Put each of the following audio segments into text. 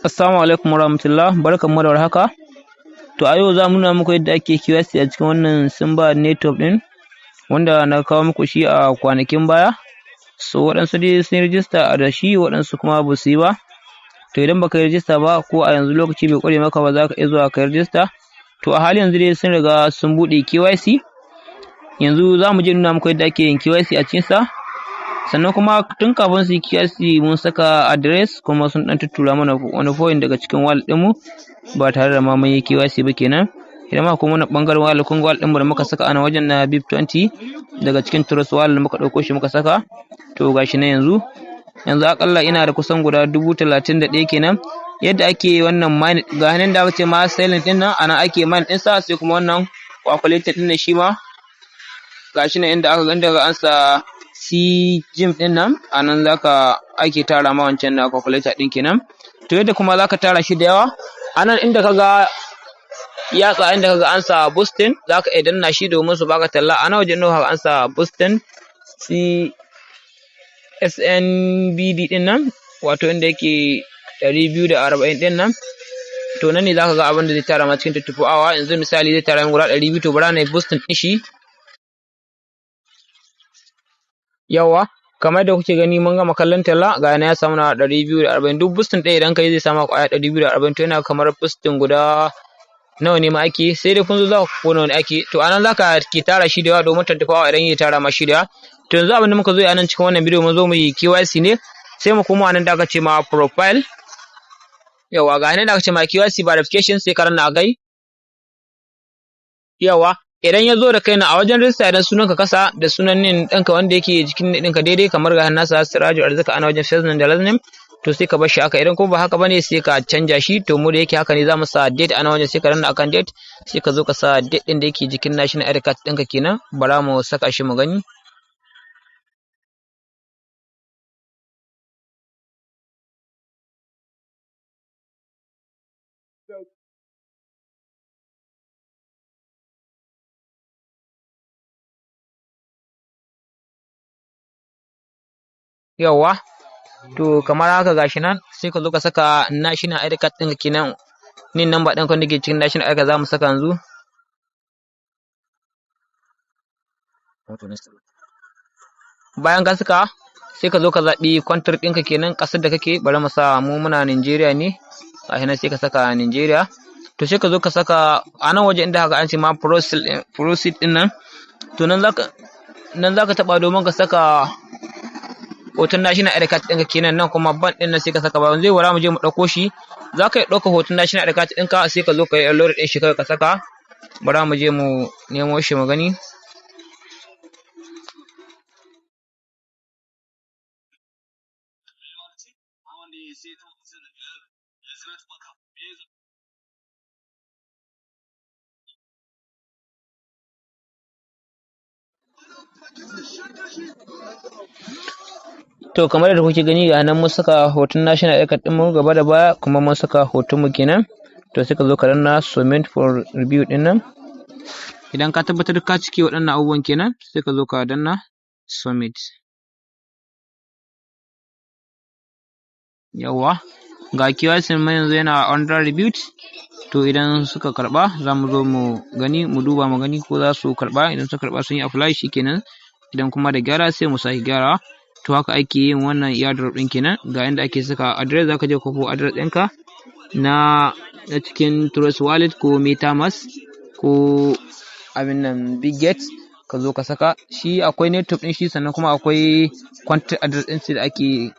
Assalamu alaikum warahmatullah, barkanmu da warhaka. To a yau za mu nuna muku yadda ake KYC a cikin wannan Simba network ɗin wanda na kawo muku shi a kwanakin baya. So waɗansu dai sun yi rijista da shi, waɗansu kuma ba su yi ba. To idan baka yi rijista ba, ko a yanzu lokaci bai ƙure maka ba, za ka iya zuwa ka yi rijista. To a halin yanzu dai sun riga sun buɗe KYC. Yanzu za mu je nuna muku yadda ake yin KYC a cikinsa. Sannan kuma tun kafin su yi KYC mun saka address, kuma sun ɗan tuttura mana wani point daga cikin wallet ɗinmu ba tare da ma mun yi KYC ba kenan. Idan muka koma wannan ɓangaren wallet, kun ga wallet ɗinmu da muka saka a nan wajen na BIP20, daga cikin Trust Wallet muka ɗauko shi muka saka. To gashi nan yanzu. Yanzu aƙalla ina da kusan guda 31,000 kenan. Yadda ake wannan mine, ga nan da aka ce ma selling ɗin nan, a nan ake mine ɗinsa, sai kuma wannan calculator ɗin nan shi ma gashi nan inda an sa C gym ɗin nan, a nan zaka ake tara ma wancan na calculator ɗin kenan. To yadda kuma zaka tara shi da yawa, a nan inda kaga yatsa, inda kaga an sa boosting, zaka iya danna shi domin su baka talla. A nan wajen inda an sa boosting C SNBD ɗin nan, wato inda yake 240 ɗin nan, to nan ne zaka ga abin da zai tara ma cikin 24 hour. Yanzu misali zai tara min guda 200, to bara na yi boosting ɗin shi. Yawwa, kamar yadda kuke gani, mun gama kallon talla, ga ya samu na 240. Duk boosting ɗaya idan ka yi zai sama ƙwaya 240. To yana kamar boosting guda nawa ne ma ake, sai dai kun zo za ku ko nawa ne ake. To anan zaka ke tara shi da yawa domin 24 hour idan ya tara ma shi da yawa. To yanzu abin da muka zo yi anan cikin wannan bidiyo, mun zo mu yi KYC ne. Sai mu koma nan da aka ce ma profile. Yawwa, ga nan da aka ce ma KYC verification, sai ka danna akai. Yawwa, idan ya zo da kai na a wajen rijista, idan sunan ka kasa da sunan NIN ɗinka wanda yake jikin ɗinka daidai, kamar ga nasa Siraju Arzika ana wajen first name da last name, to sai ka bar shi haka. Idan kuma ba haka bane, sai ka canja shi. To mu da yake haka ne, zamu sa date a nan wajen, sai ka danna akan date, sai ka zo ka sa date ɗin da yake jikin national ID card ɗinka kenan. Bara mu saka shi mu gani. Yawwa, to kamar haka gashi nan, sai ka zo ka saka national ID card ɗinka kenan, NIN number ɗinka wanda ke cikin national ID card zamu saka yanzu. Bayan ka saka, sai ka zo ka zaɓi country ɗinka kenan, ƙasar da kake. Bari mu sa mu muna Nigeria ne, gashi nan, sai ka saka Nigeria. To sai ka zo ka saka a nan waje inda haka an ce ma proceed ɗin nan, to nan zaka taɓa domin ka saka hoton national ID card ɗinka kenan. Nan kuma bank ɗin nan sai ka saka ba zai wara, mu je mu ɗauko shi. Za ka iya ɗauka hoton national ID card ɗinka, sai ka zo ka yi upload ɗin shi kawai ka saka. Bara mu je mu nemo shi mu gani. To kamar yadda kuke gani, ga nan mun saka hoton national ID card ɗinmu gaba da baya, kuma mun saka hoton mu kenan. To sai ka zo ka danna submit for review ɗin nan. Idan ka tabbatar ka cike waɗannan abubuwan kenan, sai ka zo ka danna submit. Yawwa, ga KYC mu yanzu yana under review. To idan suka karɓa, za mu zo mu gani, mu duba mu gani ko za su karɓa. Idan suka karɓa, sun yi apply, shikenan. Idan kuma da gyara, sai mu sake gyarawa. To haka ake yin wannan airdrop ɗin kenan. Ga yanda ake saka address, zaka je kwafo address ɗinka na cikin Trust Wallet ko MetaMask ko abin nan Bitget, ka zo ka saka shi. Akwai network ɗin shi, sannan kuma akwai contract address ɗin shi da ake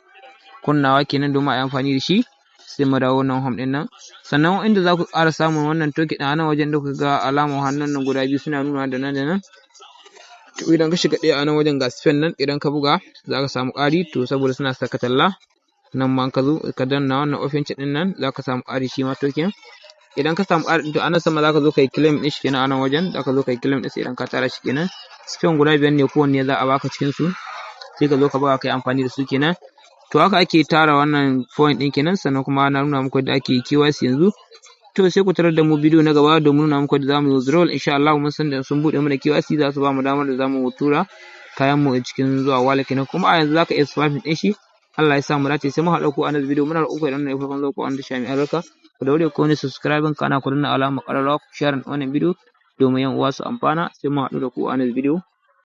kunnawa kenan domin a yi amfani da shi. Sai mu dawo nan home ɗin nan. Sannan inda za ku ƙara samun wannan token ɗin, a nan wajen da kuka ga alamar hannun nan guda biyu suna nuna da nan da nan. To idan ka shiga ɗaya, a nan wajen ga spin nan, idan ka buga za ka samu ƙari. To saboda suna saka talla nan ma, ka zo ka danna wannan open chat ɗin nan, za ka samu ƙari shi ma token. Idan ka samu ƙari, to a nan sama za ka zo ka yi claim ɗin shi kenan. A nan wajen za ka zo ka yi claim ɗin shi idan ka tara shi kenan. Spin guda biyar ne kowanne za a baka cikin su, sai ka zo ka buga ka yi amfani da su kenan. To haka ake tara wannan point ɗin kenan. Sannan kuma na nuna muku yadda ake KYC yanzu. To sai ku tarar da mu bidiyo na gaba domin nuna muku yadda za mu yi withdrawal insha Allah. Mun san da sun buɗe mana KYC, za su ba mu damar da za mu tura kayan mu cikin zuwa wallet kenan. Kuma a yanzu za ka iya swapping ɗin shi. Allah ya sa mu dace, sai mu haɗu ku a next video. Muna roƙon ku, idan ne farkon zuwa ku wannan tasha mai albarka, ku daure ku wani subscribing, kana ku danna alamar ƙararrawa, ku share wannan video domin 'yan uwa su amfana. Sai mu haɗu da ku a next video.